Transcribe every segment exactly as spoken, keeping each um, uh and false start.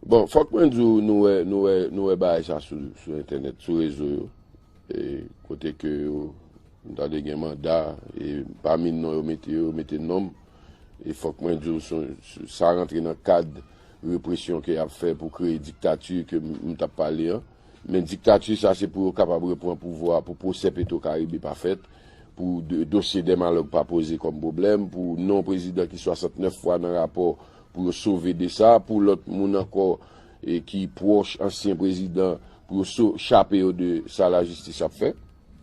Bon, fòk mwen di w, nou wè, nou wè, nou wè bagay sa sou, sou entènèt, sou rezo yo. E, kote ke yo, m tande gen manda, e pami non yo mete yo, yo mete non m. E fòk mwen di w, sou, sou, sa rantre nan kad represyon ke y ap fè pou kreye diktati ke m, m t ap pale an. Men diktati sa, se pou yo kapab repran pouvwa, pou pwosè Petro Caribe pa fèt, pou de, dosye Dèmalòg pa poze kòm pwoblèm, pou non prezidan ki swasantnèf fwa nan rapò, pou yo sove de sa, pou lòt moun ankò, e ki pwòch ansyen prezidan, pou yo so, chape yo de sa lajistis ap fè,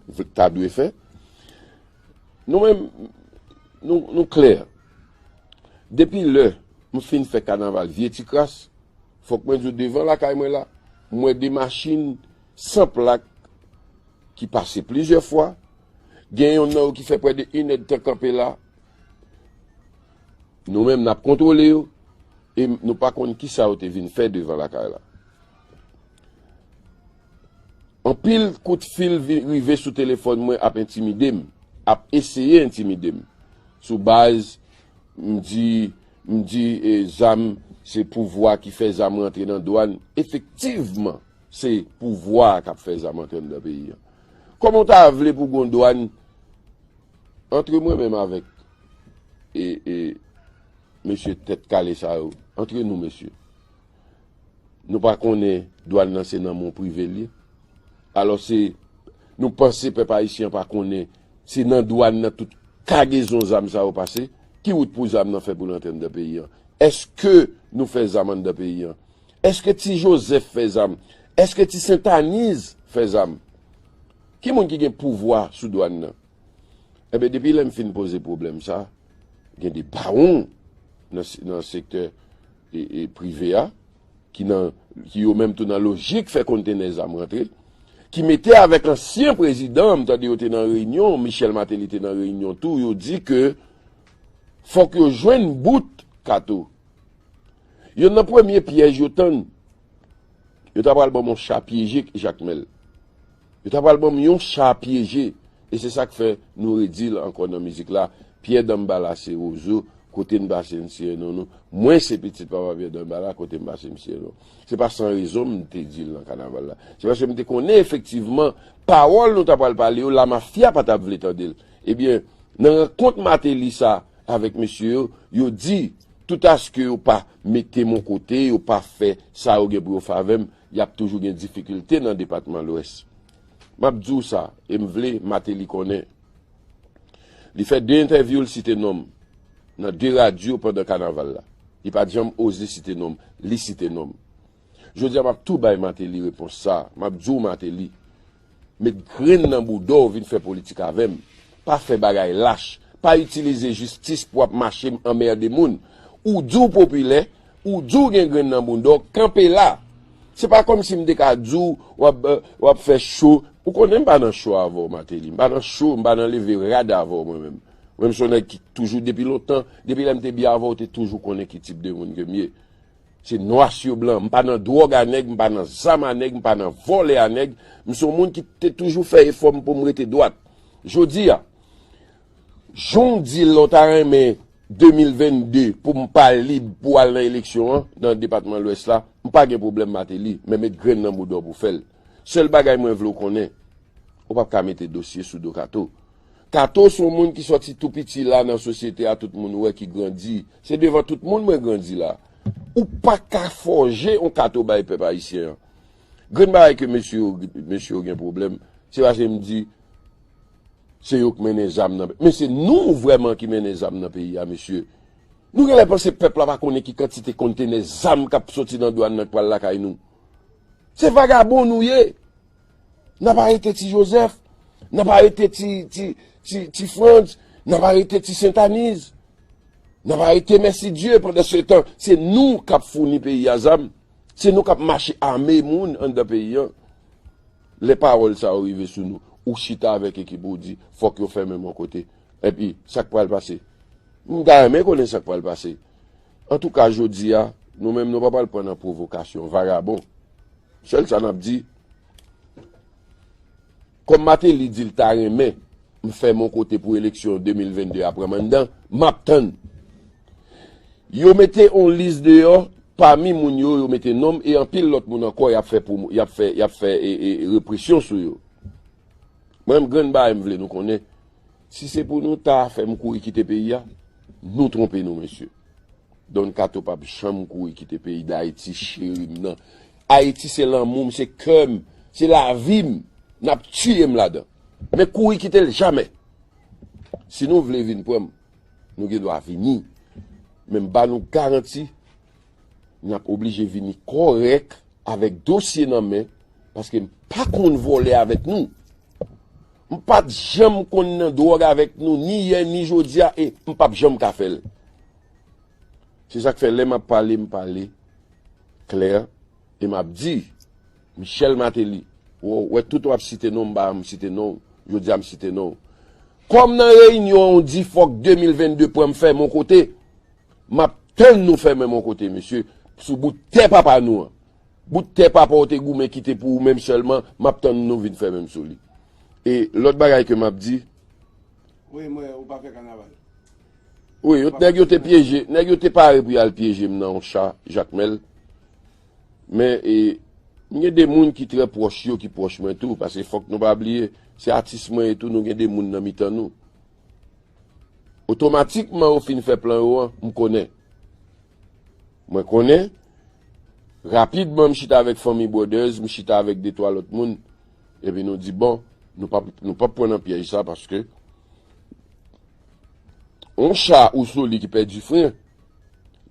v, ta dwe fè. Nou menm, nou, nou klè. Depi lè m fin fè kanaval Vye Tikras, fòk mwen di w, devan lakay mwen la, m wè de machin san plak ki pase plizyè fwa. Gen yonn nan yo ki fè prè de inèdtan kanpe la. Nou menm, n ap kontwole yo. E nou pa konn kisa yo te vin fè devan lakay la. Anpil kout fil vi, rive sou telefòn mwen ap entimide m, ap eseye entimide m. Sou baz, m di, m di, e, zam, se pouvwa ki fè zam rantre nan dwàn. Efektivman, se pouvwa a k ap fè zam rantre anndan peyi a. Kòman w ta vle pou gon dwàn antre mwen menm avèk, e, e, mesye tèt kale sa yo? Antre nou, mesye. Nou pa konnen dwàn nan se nan men prive l ye. Alò se, nou panse pèp ayisyen an pa konnen se nan dwàn nan tout kagezon zam sa yo pase? Ki wout pou zam nan fè pou l antre anndan peyi an? Èske nou fè zam anndan peyi an? Èske Ti Jozèf fè zam? Èske Ti Sentaniz fè zam? Ki moun ki gen pouvwa sou dwàn nan? Enben, depi lè m fin poze pwoblèm sa, gen de bawon nan, nan sektè, e, e, prive a, ki nan, ki yo menm tou nan lojik fè kontenè zam rantre, ki mete avèk ansyen prezidan, m tande yo te nan reyinyon, Michel Martelly te nan reyinyon tou, yo di ke fòk yo jwenn bout Kato. Yonn nan premye pyèj yo tann, yo ta pral ban m yon cha pyeje Jakmèl. Yo ta pral ban m yon cha pyeje. E se sa k fè nou redi l ankò nan mizik la. Pyè Danmbala se Wozo, kote n pase n siye non nou. Mwen se pitit papa Pyè Danmbala, kote m pase m siye non. Se pa san rezon m te di l nan kanaval la. Se paske m te konnen efektivman pawòl nou ta pral pale yo, lamafya pa t ap vle tande l. Ebyen, nan rankont Martelly sa avèk mesye yo, yo di, toutaske yo pa mete m yon kote, yo pa fè sa yo gen pou yo fè avè m, y ap toujou gen difikilte nan depatman Lwès. M ap di w sa, e m vle Martelly konnen. Li fè de entèvyou, l site non m nan de radyo pandan kanaval la. Li pa t janm oze site non m, li site non m. Jodi a, m ap tou bay Martelly repons sa. M ap di w, Martelly, met grenn nan bouda w vin fè politik avè m. Pa fè bagay lach. Pa itilize jistis pou w ap mache anmède moun. Ou di w popilè, ou di w gen grenn nan bouda w, kanpe la. Se pa kòmsi m te ka di w, w ap, w ap fè cho. Ou konnen m pa nan cho avè w, Martelly. M pa nan cho, m pa nan leve rad avè w, mwen menm. Mwen menm se yon nèg ki toujou, depi lontan, depi lè m te byen avè w, ou te toujou konnen ki tip de moun ke m ye. Se nwa sou blan. M pa nan dwòg a nèg, m pa nan zam a nèg, m pa nan vòlè a nèg. M se yon moun ki te toujou fè efò m pou m rete dwat. Jodi a, jan w di l la, w ta renmen de mil vennde pou m pa lib pou al nan eleksyon an, nan depatman Lwès la, m pa gen pwoblèm, Martelly, men met grenn nan bouda w pou fè l. Sèl bagay mwen vle w konnen, ou p ap ka mete dosye sou do Kato. Kato se yon moun ki sòti tou piti la nan sosyete a, tout moun wè ki grandi. Se devan tout moun mwen grandi la. Ou pa ka fòje yon Kato bay pèp ayisyen an. Grenn bagay ke mesye yo, mesye yo gen pwoblèm, se paske m di, se yo k mennen zam nan. Men se nou vrèman ki mennen zam nan peyi a, mesye. Nou genlè panse pèp la pa konnen ki kantite kontenè zam k ap soti nan dwàn nan k pral lakay nou. Se vagabon nou ye. N ap arete Ti Jozèf, n ap arete Ti, Ti, Ti, Ti Frantz, n ap arete Ti Sentaniz, n ap arete Mèsidye. Pandan se tan, se nou k ap founi peyi a zam. Se nou k ap mache ame moun anndan peyi an. Lè pawòl sa yo rive sou nou, ou chita avèk ekip ou, ou di, fòk yo fèmen m yon kote. Epi, sa k pral pase? M ta renmen konnen sa k pral pase. Antouka, jodi a, nou menm nou pa pral pran nan pwovokasyon vagabon. Sèl sa n ap di, kòm Martelly di l ta renmen m fèmen yon kote pou eleksyon de mil vennde a pran m anndan, m ap tann. Yo mete yon lis deyò, pami moun yo, yo mete non m, e anpil lòt moun ankò, y ap fè pwomo-, y ap fè, y ap fè, e, e, represyon sou yo. Mwen menm, grenn bagay m vle nou konnen, si se pou nou ta fè m kouri kite peyi a, nou twonpe nou, mesye. Don Kato p ap janm kouri kite peyi Dayiti, cheri m nan. Ayiti se lanmou m, se kè m, se lavi m. N ap tiye m ladan. Men kouri kite l jamè. Si nou vle vin pran m, nou gen dwa vini. Men m ba nou garanti, n ap oblije vini kòrèk avèk dosye nan men, paske m pa konn vòlè avèk nou. M pa t janm konn nan dwòg avèk nou, ni yè, ni jodi a, e m p ap janm ka fè l. Se sa k fè lè m ap pale, m pale klè, e m ap di, Michel Martelly, w wè tout w ap site non m, m site non w, jodi a m site non w. Kòm nan reyinyon an, w di fòk de mil vennde pran m fèmen yon kote, m ap tann nou fèmen m yon kote, mesye, sou bout tè papa nou an. Bout tè papa w te goumen kite pou ou menm sèlman, m ap tann nou vin fèmen m sou li. E lòt bagay ke m ap di, Wi, mwen, ou pa fè kanaval. Wi, yo, nèg yo te pyeje, nèg yo te pare pou y al pyeje m nan yon cha, Jakmèl. Men, e, m gen de moun ki trè pwòch yo, ki pwòch mwen tou, paske fòk nou pa bliye, se atis mwen ye tou, nou gen de moun nan mitan nou. Otomatikman, yo fin fè plan yo an, m konnen. Mwen konnen, rapidman, m chita avèk Fanmi Brothers, m chita avèk de twa lòt moun, epi nou di, bon, nou p ap, nou p ap pran nan pyèj sa, paske yon cha ou sou li ki pèdi fren,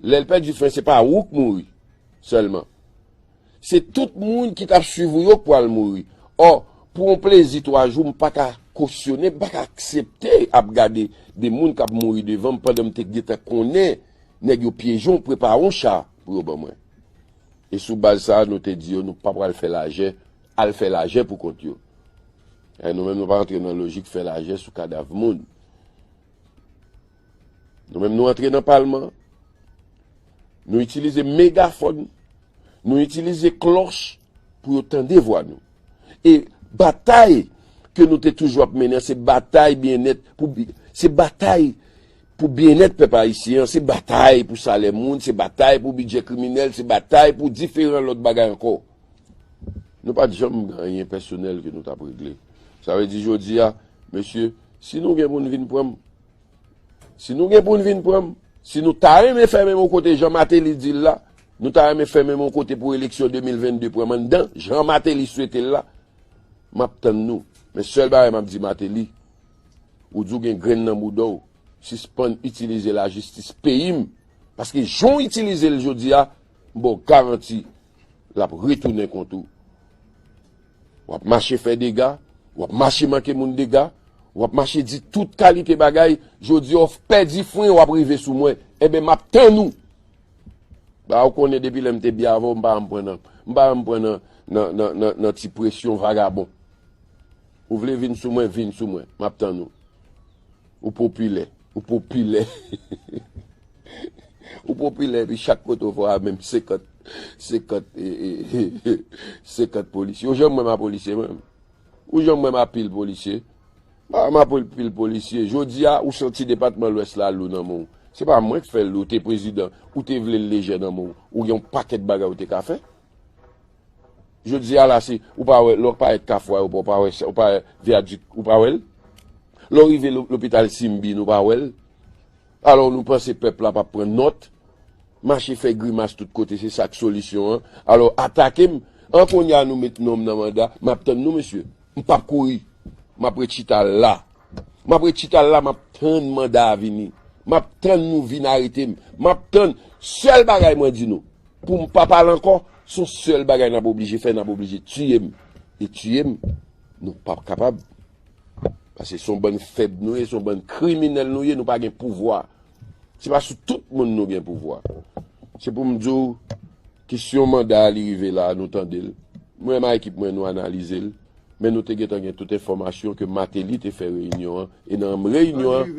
lè l pèdi fren, se pa ou k mouri sèlman. Se tout moun ki t ap swiv ou yo k pral mouri. Ò, pou yon plezi twa jou, m pa ka kosyone, m pa ka aksepte ap gade de moun k ap mouri devan m pandan m te gentan konnen nèg yo pyeje w, prepare yon cha pou yo ban mwen. E sou baz sa a, nou te di yo, nou pa pral fè lajè, al fè lajè pou kont yo. E nou menm, nou pa rantre nan lojik fè lajè sou kadav moun. Nou menm, nou antre nan palman, nou itilize megafòn, nou itilize klòch pou yo tande vwa nou. E batay ke nou te toujou ap mennen an, se batay byennèt pou bi-, se batay pou byennèt pèp ayisyen an, se batay pou salè moun, se batay pou bidjè kriminèl, se batay pou diferan lòt bagay ankò. Nou pa t janm gen anyen pèsonèl ke nou t ap regle. Sa vle di jodi a, mesye, si nou gen pou n vin pran m, si nou gen pou n vin pran m, si nou ta renmen fèmen m yon kote jan Martelly di l la, nou ta renmen fèmen m yon kote pou eleksyon de mil vennde pran m anndan, jan Martelly swete l la, m ap tann nou. Men sèl bagay m ap di Martelly, ou di w gen grenn nan bouda w, sispann itilize lajistis peyi m, paske jan w itilize l jodi a, m ba w garanti, l ap retounen kont ou. W ap mache fè dega, w ap mache manke moun dega, w ap mache di tout kalite bagay, jodi a w pèdi fren, w ap rive sou mwen. Enben, m ap tann ou. Ba, ou konnen depi lè m te byen avè w, m pa janm pran nan, m pa janm pran nan, nan, nan, nan, nan ti presyon vagabon. Ou vle vin sou mwen, vin sou mwen. M ap tann ou. Ou popilè. Ou popilè. Ou popilè, epi chak kote w fè a menm senkant, senkant, e, e, senkant polisye. Ou janm wè m a polisye, mwen menm? Ou janm wè m a pil polisye? M pa, m a pil, pil polisye. Jodi a, ou santi depatman Lwès la lou nan men w. Se pa mwen k fè l lou, ou te prezidan, ou te vle l lejè nan men w. Ou gen yon pakèt bagay ou te ka fè. Jodi a la, se, ou pa wè, lè w parèt Kafou Ayewopò, ou pa wè, ou pa wè vyadik, ou pa wè l? Lè w rive lo-, lopital Simbin, ou pa wè l? Alò, nou panse pèp la p ap pran nòt? Mache fè grimas tout kote, se sa k solisyon an. Alò, atake m. An kounye a, nou met non m nan manda, m ap tann nou, mesye. M p ap kouri. M ap ret chita la. M ap ret chita la, m ap tann manda a vini. M ap tann nou vin arete m. M ap tann. Sèl bagay mwen di nou, pou m pa pale ankò, se yon sèl bagay n ap oblije fè, n ap oblije tiye m. E tiye m, nou p ap kapab. Paske se yon bann fèb nou ye, se yon bann kriminèl nou ye, nou pa gen pouvwa. Se pa sou tout moun nou gen pouvwa. Se pou m di w, kesyon manda a, li rive la, nou tande l. Mwen menm ak ekip mwen, nou analize l. Men nou te gentan gen tout enfòmasyon ke Martelly te fè reyinyon an. E nan reyinyon an,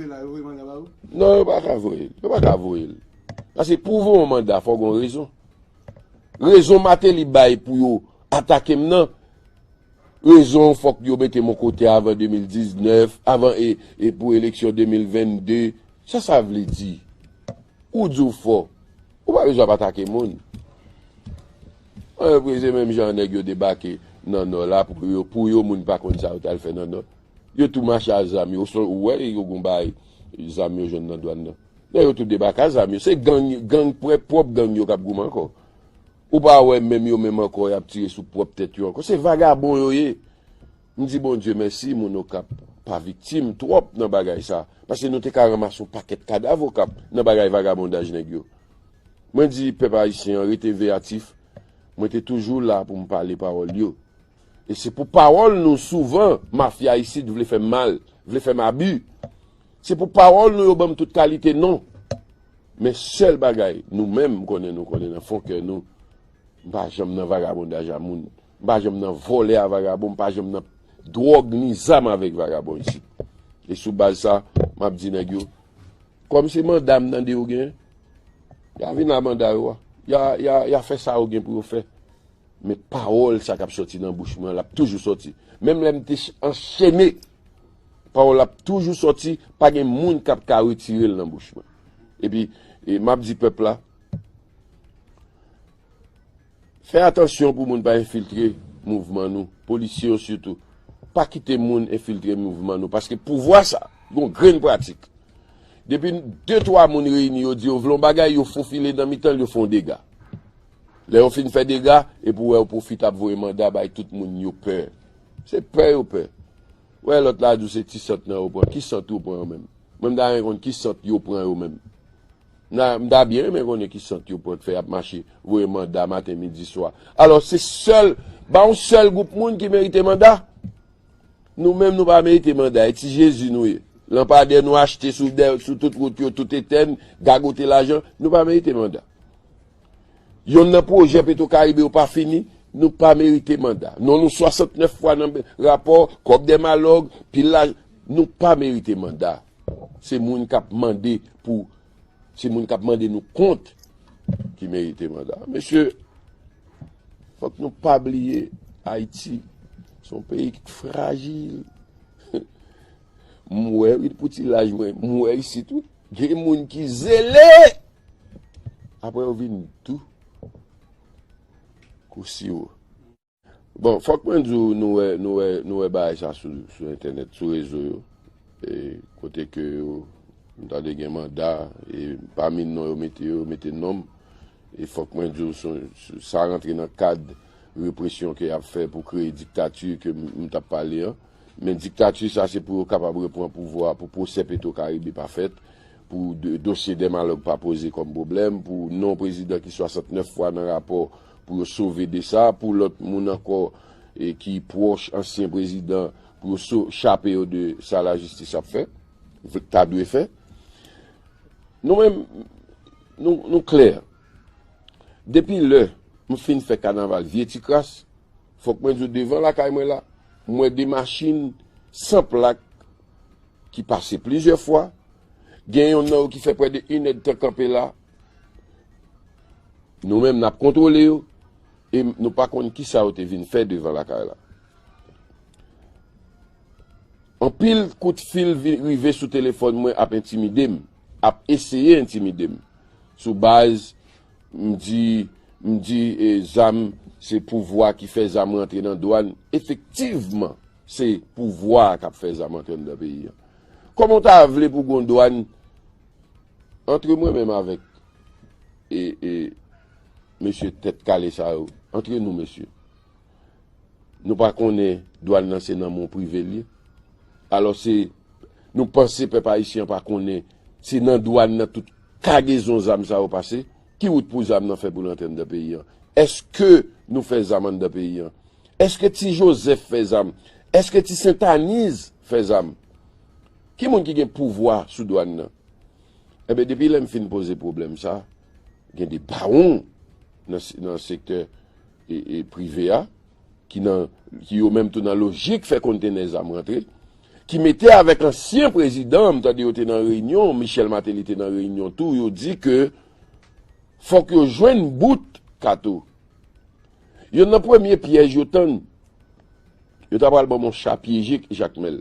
non, yo pa ka voye l. Yo pa ka voye l. Paske pou voye yon manda, fò gen yon rezon. Rezon Martelly bay pou yo atake m nan, rezon fòk yo mete m yon kote avan de mil diznèf, avan e, e pou eleksyon de mil vennde. Sa sa vle di? Ou di w fò. Ou pa bezwen ap atake moun. An, yo prese menm jan nèg yo debake nan Nò la, pou yo, pou yo, moun pa konn sa yo t al fè nan Nò. Yo tou mache a zam yo, ou wè yo gon bay zam yo jwenn nan dwàn nan. Nèg yo tou debake a zam yo. Se gang, gang, pwòp, pwòp gang yo k ap goumen ankò. Ou pa wè menm yo menm ankò, y ap tire sou pwòp tèt yo ankò. Se vagabon yo ye. M di Bondye mèsi, moun Okap pa viktim twòp nan bagay sa. Paske nou te ka ranmase yon pakèt kadav Okap nan bagay vagabondaj nèg yo. Mwen di pèp ayisyen an rete veyatif. Mwen te toujou la pou m pale pawòl yo. E se pou pawòl nou souvan, mafya isit vle fè m mal, vle fè m abi. Se pou pawòl nou yo ban m tout kalite non. Men sèl bagay, nou menm, m konnen nou konnen nan fon kè nou, m pa janm nan vagabondaj a moun. M pa janm nan vòlè a vagabon, m pa janm nan dwòg ni zam avèk vagabon isit. E sou baz sa, m ap di nèg yo, kòm se manda m tande yo gen, y a vin a manda yo a. Y a, y a, y a fè sa yo gen pou yo fè. Men pawòl sa k ap sòti nan bouch mwen, l ap toujou sòti. Menm lè m te ch-, anchene, pawòl ap toujou sòti, pa gen moun k ap ka retire l nan bouch mwen. Epi, e, m ap di pèp la, fè atansyon pou moun pa enfiltre mouvman nou, polisye yo sitou. Pa kite moun enfiltre mouvman nou, paske pouvwa sa, gon grenn pratik. Depi de, twa moun reyini, yo di yo vle yon bagay, yo fofile nan mitan l, yo fè yon dega. Lè yo fin fè dega, epi w wè yo pwofite ap voye manda bay tout moun yo pè. Se pè yo pè. Wè lòt la di w se ti sant nan yo pran. Ki sant yo pran yo menm? Mwen m ta renmen konn ki sant yo pran yo menm. M ta, m ta byen renmen konnen ki sant yo pran k fè y ap mache, voye manda maten, midi, swa. Alò se sèl, ba yon sèl gwoup moun ki merite manda. Nou menm nou pa merite manda, e ti Jezi nou ye. Lanpadè nou achte sou dè, sou tout wout yo, tout etèn, gagote lajan, nou pa merite manda. Yonn nan pwojè Petro Karibe yo pa fini, nou pa merite manda. Non nou swasantnèf fwa nan rapò, kòb dè malòg, pil laj, nou pa merite manda. Se moun k ap mande pou, se moun k ap mande nou kont ki merite manda. Mesye, fòk nou pa bliye Ayiti se yon peyi ki frajil. M wè, wi, pou ti laj mwen, m wè isit, wi. Gen moun ki zele. Apre yo vin dou kou siwo. Bon, fòk mwen di w, nou wè, nou wè, nou wè bagay sa sou, sou entènèt, sou rezo yo. E kote ke yo, m tande gen manda, e pami non yo mete yo, yo mete non m. E fòk mwen di w, sou, sou, sa rantre nan kad represyon ke y ap fè pou kreye diktati ke m, m t ap pale an. Men diktati sa, se pou yo kapab repran pouvwa, pou pwosè Petro Karibe pa fèt, pou de, dosye dè malòg pa poze kòm pwoblèm, pou non prezidan ki swasantnèf fwa nan rapò, pou yo sove de sa, pou lòt moun ankò, e, ki pwòch ansyen prezidan, pou yo so-, chape yo de sa lajistis ap fè, v-, ta dwe fè. Nou menm, nou, nou klè. Depi lè m fin fè kanaval Vye Ti Kras, fòk mwen di w, devan lakay mwen la, m wè de machin san plak ki pase plizyè fwa. Gen yonn nan yo ki fè prè de inèdtan kanpe la. Nou menm, n ap kontwole yo e nou pa konn kisa yo te vin fè devan lakay la. Anpil kout fil vi-, rive sou telefòn mwen ap entimide m, ap eseye entimide m. Sou baz, m di, m di, e, zam, se pouvwa ki fè zam rantre nan dwàn. Efektivman, se pouvwa a k ap fè zam rantre anndan peyi an. Kòman w ta vle pou gon dwàn antre mwen menm avèk, e, e, mesye tèt kale sa yo? Antre nou, mesye. Nou pa konnen dwàn nan se nan men prive l ye. Alò se, nou panse pèp ayisyen an pa konnen se nan dwàn nan tout kagezon zam sa yo pase? Ki wout pou zam nan fè pou l rantre anndan peyi an? Èske nou fè zam anndan peyi an? Èske Ti Jozèf fè zam? Èske Ti Sentaniz fè zam? Ki moun ki gen pouvwa sou dwàn nan? Enben, depi lè m fin poze pwoblèm sa, gen de bawon nan se-, nan sektè, e, e, prive a, ki nan, ki yo menm tou nan lojik fè kontenè zam rantre, ki mete avèk ansyen prezidan, m tande yo te nan reyinyon, Michel Martelly te nan reyinyon tou, yo di ke fòk yo jwenn bout Kato. Yonn nan premye pyèj yo tann, yo ta pral ban m yon cha pyeje, Jakmèl.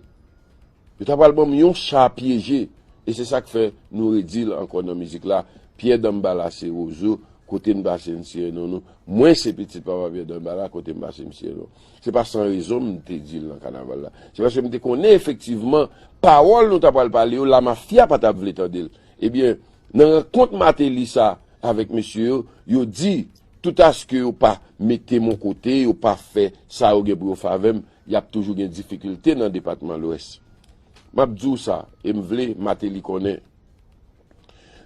Yo ta pral ban m yon cha pyeje. E se sa k fè nou redi l ankò nan mizik la, Pyè Danbala se Wozo, kote n pase n siyen non nou. Mwen se pitit papa Pyè Danbala, kote m pase m siyen non. Se pa san rezon m te di l nan kanaval la. Se paske m te konnen efektivman pawòl nou ta pral pale yo, lamafya pa t ap vle tande l. Ebyen, nan rankont Martelly sa avèk mesye yo, yo di, tout aske yo pa mete m yon kote, yo pa fè sa yo gen pou yo fè avè m, y ap toujou gen difikilte nan depatman Lwès. M ap di w sa, e m vle Martelly konnen.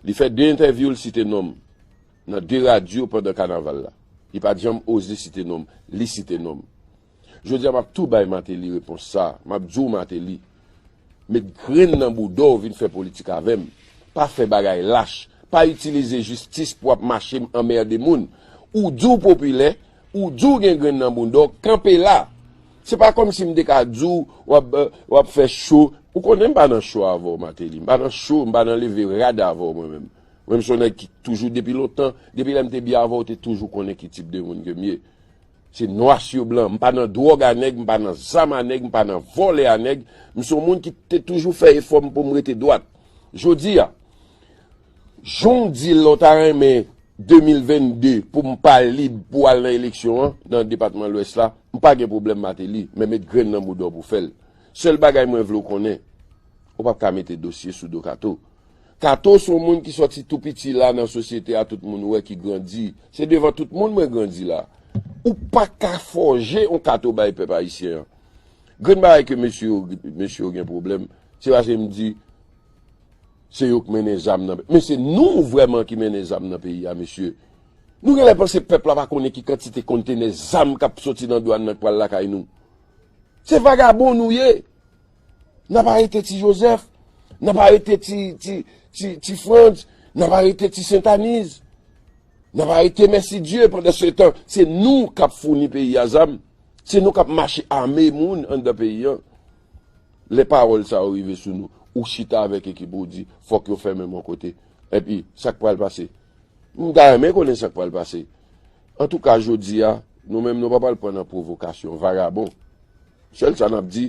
Li fè de entèvyou, l site non m nan de radyo pandan kanaval la. Li pa t janm oze site non m, li site non m. Jodi a, m ap tou bay Martelly repons sa a. M ap di w, Martelly, met grenn nan bouda w vin fè politik avè m. Pa fè bagay lach. Pa itilize jistis pou w ap mache anmède moun. Ou di w popilè, ou di w gen grenn nan bouda w, kanpe la. Se pa kòmsi m te ka di w, w ap, w ap fè cho. Ou konnen m pa nan cho avè w, Martelly. M pa nan cho, m pa nan leve rad avè w, mwen menm. Mwen, m se yon nèg ki toujou, depi lontan, depi lè m te byen avè w, w te toujou konnen ki tip de moun ke m ye. Se nwa sou blan. M pa nan dwòg a nèg, m pa nan zam a nèg, m pa nan vòlè a nèg. M se yon moun ki te toujou fè efò m pou m rete dwat. Jodi a, jan w di l, lè w ta renmen de mil vennde pou m pa lib pou al nan eleksyon an, nan depatman Lwès la, m pa gen pwoblèm, Martelly, men met grenn nan bouda w pou fè l. Sèl bagay mwen vle w konnen, ou p ap ka mete dosye sou do Kato. Kato se yon moun ki sòti tou piti la nan sosyete a, tout moun wè ki grandi. Se devan tout moun mwen grandi la. Ou pa ka fòje yon Kato bay pèp ayisyen an. Grenn bagay ke mesye yo, mesye yo gen pwoblèm, se paske m di, se yo k mennen zam nan. Men se nou vrèman ki mennen zam nan peyi a, mesye. Nou genlè panse pèp la pa konnen ki kantite kontenè zam k ap soti nan dwàn nan k pral lakay nou. Se vagabon nou ye. N ap arete ti Joseph, n ap arete ti, ti, ti, ti Frantz, n ap arete ti Sentaniz, n ap arete Mèsidye. Pandan se tan, se nou k ap founi peyi a zam. Se nou k ap mache ame moun anndan peyi an. Lè pawòl sa yo rive sou nou, ou chita avèk ekip ou, ou di, fòk yo fèmen m yon kote. Epi, sa k pral pase? M ta renmen konnen sa k pral pase. Antouka, jodi a, nou menm, nou pa pral pran nan pwovokasyon vagabon. Sèl sa n ap di,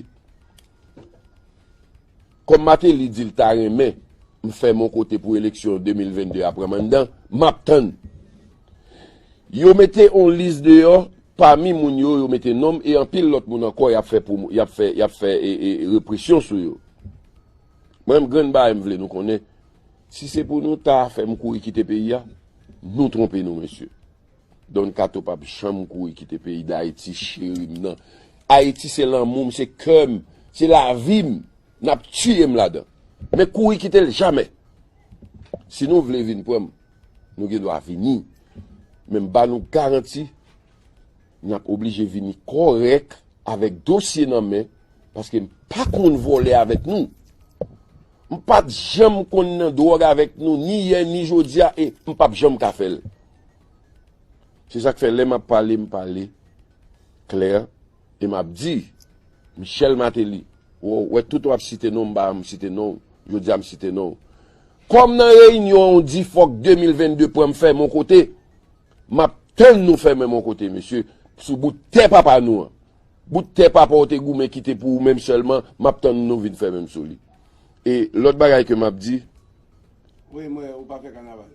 kòm Martelly di l ta renmen m fè m yon kote pou eleksyon de mil vennde apre manndan, m ap tann. Yo mete yon lis deyò, pami moun yo, yo mete non m e anpil lòt moun ankò, y ap fè pwomo-, y ap fè, y ap fè, e, e, represyon sou yo. Mwen menm, grenn bagay m vle nou konnen, si se pou nou ta fè m kouri kite peyi a, nou twonpe nou, mesye. Don Kato p ap janm kouri kite peyi Dayiti cheri m nan. Ayiti se lanmou m, se kè m, se lavi m. N ap tiye m ladan. Men kouri kite l jamè. Si nou vle vin pran m, nou gen dwa vini. Men m ba nou garanti, n ap oblije vini kòrèk avèk dosye nan men, paske m pa konn vòlè avèk nou. M pa t janm konn nan dwòg avèk nou, ni yè, ni jodi a, e m p ap janm ka fè l. Se sa k fè lè m ap pale, m pale klè, e m ap di, Michel Martelly, w wè tout w ap site non m, m site non w, jodi a m site non w. Kòm nan reyinyon an w di fòk de mil vennde pran m fèmen yon kote, m ap tann nou fèmen m yon kote, mesye, sou bout tè papa nou an. Bout tè papa w te goumen kite pou ou menm sèlman, m ap tann nou vin fèmen m sou li. E lòt bagay ke m ap di, wi, mwen, ou pa fè kanaval.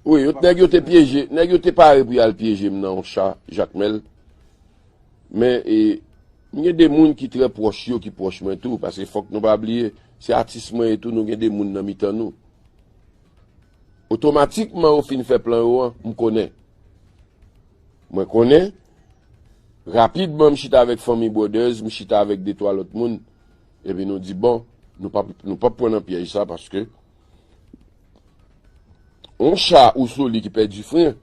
Wi, yo, nèg yo te pyeje, nèg yo te pare pou y al pyeje m nan yon cha, Jakmèl. Men, e, m gen de moun ki trè pwòch yo, ki pwòch mwen tou, paske fòk nou pa bliye, se atis mwen ye tou, nou gen de moun nan mitan nou. Otomatikman, yo fin fè plan yo an, m konnen. Mwen konnen, rapidman, m chita avèk fanmi Brothers, m chita avèk de twa lòt moun, epi nou di, bon, nou p ap, nou p ap pran nan pyèj sa, paske yon cha ou sou li ki pèdi fren,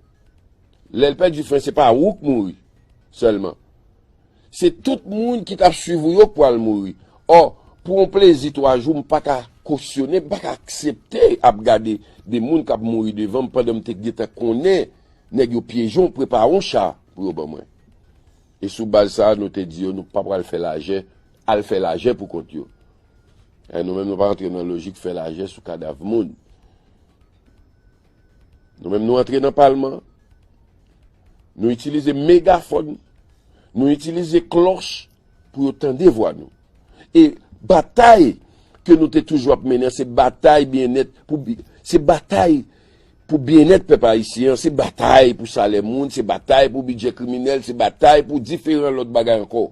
lè l pèdi fren, se pa ou k mouri sèlman. Se tout moun ki t ap swiv ou yo k pral mouri. Ò, pou yon plezi twa jou, m pa ka kosyone, m pa ka aksepte ap gade de moun k ap mouri devan m pandan m te gentan konnen nèg yo pyeje w, prepare yon cha pou yo ban mwen. E sou baz sa a, nou te di yo, nou pa pral fè lajè, al fè lajè pou kont yo. E nou menm, nou pa antre nan lojik fè lajè sou kadav moun. Nou menm, nou antre nan palman, nou itilize megafòn, nou itilize klòch pou yo tande vwa nou. E batay ke nou te toujou ap mennen an, se batay byennèt, pou bi-, se batay pou byennèt pèp ayisyen an, se batay pou salè moun, se batay pou bidjè kriminèl, se batay pou diferan lòt bagay ankò.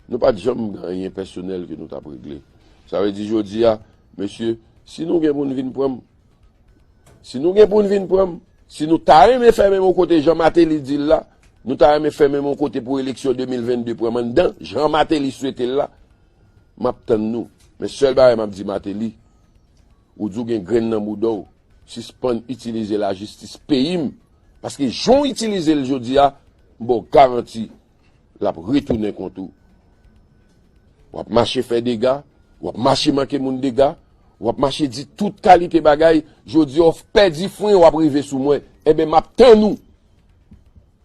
Nou pa t janm gen anyen pèsonèl ke nou t ap regle. Sa vle di jodi a, mesye, si nou gen pou n vin pran m, si nou gen pou n vin pran m, si nou ta renmen fèmen m yon kote jan Martelly di l la, nou ta renmen fèmen m yon kote pou eleksyon de mil vennde pran m anndan, jan Martelly swete l la, m ap tann nou. Men sèl bagay m ap di Martelly, ou di w gen grenn nan bouda w, sispann itilize lajistis peyi m, paske jan w itilize l jodi a, m ba w garanti, l ap retounen kont ou. W ap mache fè dega, w ap mache manke moun dega, w ap mache di tout kalite bagay, jodi a w pèdi fren, w ap rive sou mwen. Enben, m ap tann ou.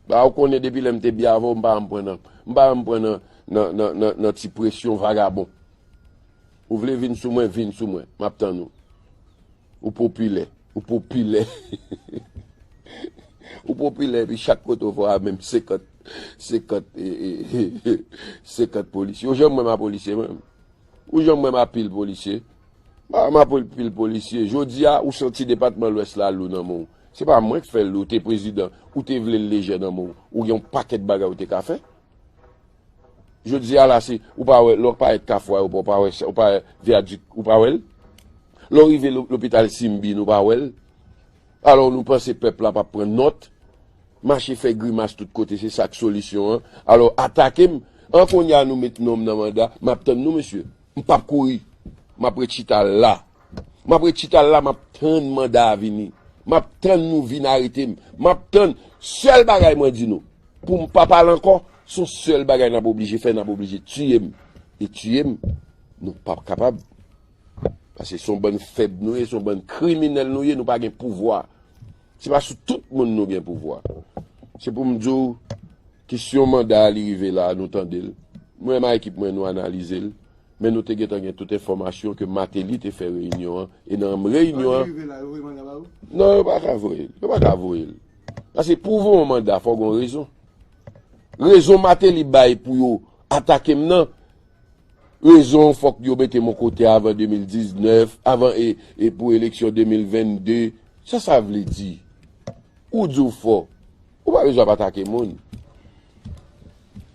Ba, ou konnen depi lè m te byen avè w, m pa janm pran nan, m pa janm pran nan, nan, nan, nan, nan ti presyon vagabon. Ou vle vin sou mwen, vin sou mwen. M ap tann ou. Ou popilè. Ou popilè. Ou popilè, epi chak kote w fè a menm senkant, senkant, e, e, senkant polisye. Ou janm wè m a polisye, mwen? Ou janm wè m a pil polisye? M pa, m a pil, pil polisye. Jodi a, ou santi depatman Lwès la lou nan men w. Se pa mwen k fè l lou, ou te prezidan, ou te vle l lejè nan men w. Ou gen yon pakèt bagay ou te ka fè. Jodi a la, se, ou pa wè, lè w parèt Kafou Ayewopò, ou pa wè, ou pa wè vyadik, ou pa wè l? Lè w rive lo-, lopital Simbin, ou pa wè l? Alò, nou panse pèp la p ap pran nòt? Mache fè grimas tout kote, se sa k solisyon an. Alò, atake m. An kounye a, nou met non m nan manda, m ap tann nou, mesye. M p ap kouri. M ap ret chita la. M ap ret chita la, m ap tann manda a vini. M ap tann nou vin arete m. M ap tann. Sèl bagay mwen di nou, pou m pa pale ankò, se yon sèl bagay n ap oblije fè, n ap oblije tiye m. E tiye m, nou p ap kapab. Paske se yon bann fèb nou ye, se yon bann kriminèl nou ye, nou pa gen pouvwa. Se pa sou tout moun nou gen pouvwa. Se pou m di w, kesyon manda a, li rive la, nou tande l. Mwen menm ak ekip mwen, nou analize l. Men nou te gentan gen tout enfòmasyon ke Martelly te fè reyinyon an. E nan reyinyon an, non, yo pa ka voye l. Yo pa ka voye l. Paske pou voye yon manda, fò w gen yon rezon. Rezon Martelly bay pou yo atake m nan, rezon fòk yo mete m yon kote avan de mil diznèf, avan e, e pou eleksyon de mil vennde. Sa sa vle di? Ou di w fò. Ou pa bezwen ap atake moun.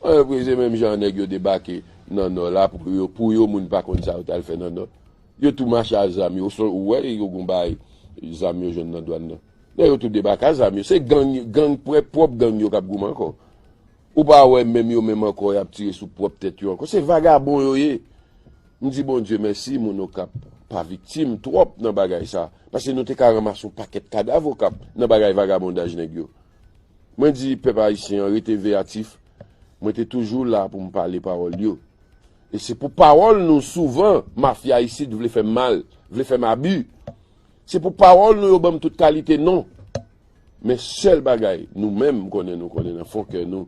Ann, se menm jan nèg yo debake nan Nò la, pou yo, pou yo, moun pa konn sa yo t al fè nan Nò. Yo tou mache a zam yo. Ou wè yo gon bay zam yo jwenn nan dwàn nan. Nèg yo tou debake a zam yo. Se gang, gang, pwòp, pwòp gang yo k ap goumen ankò. Ou pa wè menm yo menm ankò, y ap tire sou pwòp tèt yo ankò. Se vagabon yo ye. M di Bondye mèsi, moun Okap pa viktim twòp nan bagay sa. Paske nou te ka ranmase yon pakèt kadav Okap nan bagay vagabondaj nèg yo. Mwen di pèp ayisyen an rete veyatif. Mwen te toujou la pou m pale pawòl yo. E se pou pawòl nou souvan, mafya isit vle fè m mal, vle fè m abi. Se pou pawòl nou yo ban m tout kalite non. Men sèl bagay, nou menm, m konnen nou konnen nan fon kè nou,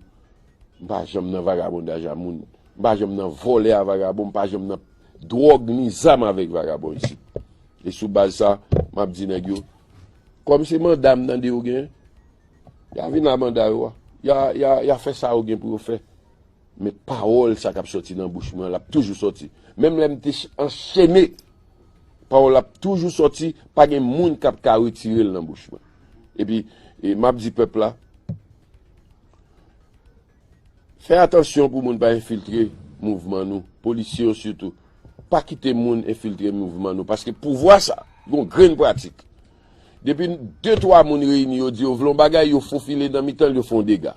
m pa janm nan vagabondaj a moun. M pa janm nan vòlè a vagabon, m pa janm nan dwòg ni zam avèk vagabon isit. E sou baz sa, m ap di nèg yo, kòm se manda m tande yo gen, y a vin a manda yo a. Y a, y a, y a fè sa yo gen pou yo fè. Men pawòl sa k ap sòti nan bouch mwen an, l ap toujou sòti. Menm lè m te ch-, anchene, pawòl la ap toujou sòti, pa gen moun k ap ka retire l nan bouch mwen. Epi, e, m ap di pèp la, fè atansyon pou moun pa enfiltre mouvman nou, polisye yo sitou. Pa kite moun enfiltre mouvman nou, paske pouvwa sa, gon grenn pratik. Depi de, twa moun reyini, yo di yo vle yon bagay, yo fofile nan mitan l, yo fè yon dega.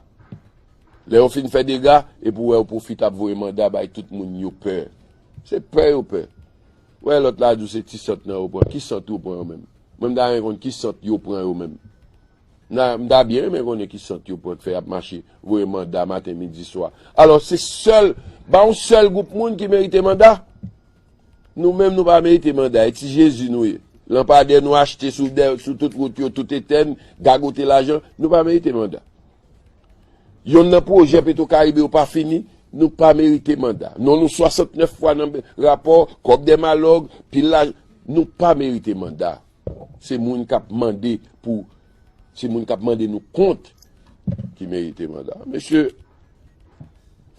Lè yo fin fè dega, epi w wè yo pwofite ap voye manda bay tout moun yo pè. Se pè yo pè. W wè lòt la di w se ti sant nan yo pran. Ki sant yo pran yo menm? Mwen m ta renmen konn ki sant yo pran yo menm. M ta, m ta byen renmen konnen ki sant yo pran k fè y ap mache, voye manda maten, midi, swa. Alò, se sèl, ba yon sèl gwoup moun ki merite manda. Nou menm, nou pa merite manda. E ti Jezi nou ye. Lanpadè nou achte sou dè, sou tout wout yo, tout etèn, gagote lajan. Nou pa merite manda. Yonn nan pwojè Petwokaribe yo pa fini, nou pa merite manda. Non nou swasantnèf fwa nan rapò, kòb dè malòg, pil laj-, nou pa merite manda. Se moun k ap mande pou, se moun k ap mande nou kont ki merite manda. Mesye,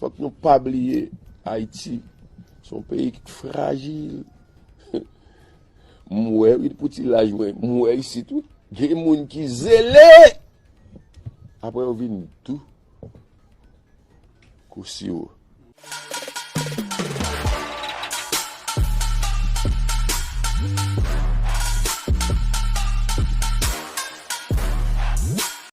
fòk nou pa bliye Ayiti se yon peyi ki frajil. M wè, wi, pou ti laj mwen, m wè isit, wi. Gen moun ki zele. Apre yo vin dou kou siwo.